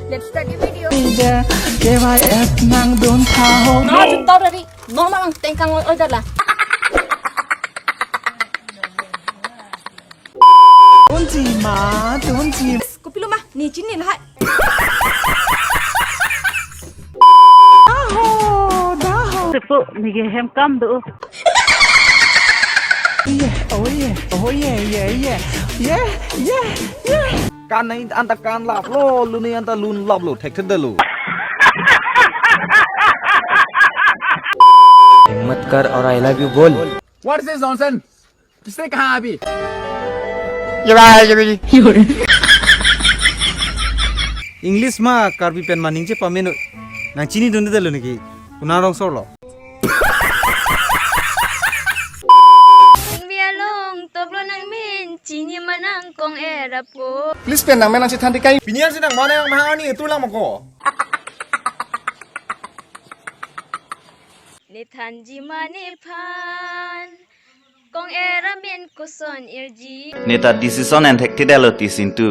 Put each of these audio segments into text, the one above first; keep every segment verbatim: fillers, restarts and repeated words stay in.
Let's start the video. K Y F nangdun tha ho. No, juta dari. No, no, no, tengkang oi, oi, dala. Dunji ma, dunji. Kopilo ma, ne chini lahai. Daho, daho. Sepo, neke hem kam do. Yeah, oh yeah, oh yeah, yeah, yeah. Yeah, yeah, yeah. Kan nai anta kan laplo, lun nai anta lun laplo, thekthedetlo. हिम्मत कर और I love you बोल। What is this nonsense? किसने कहा अभी? English ma Karbi pen ma ningje pamenoi. Nang chinidundetlo neke? Konat arongso lo? Ingvi along toklo nangmen, chini ma nang kong-er apo. Please pen nangmen nangchethan tikai. Pini arsi nang mana yang mahani itu lang mako. Nethanji ma nephan. Kong-er amen koson irji. Neta decision enthekthedetlo ti sintu.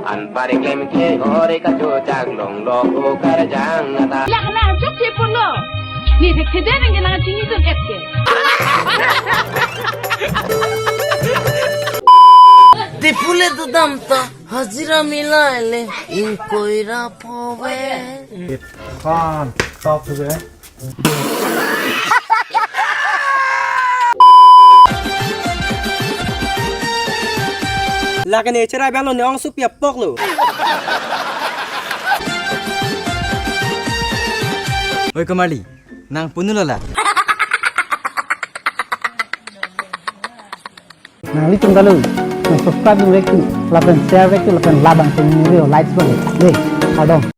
An pari klem ke ore ka chojak long lo ko karjang ata. Lak na chok che pon lo. Ne thekthedet nang nang chinidun et ke. Diphu le dodam ta hajira milai le ingkoi ra pho ve. Fan, stop to there. Lake ne cherai bang lo ne ong supi apok lo. Oi Kamarli, nang punulo la. Nanglitum kalau nang subscribe nang like tu, lapen share like tu, lapen labang sing video likes bang. Deh, adong.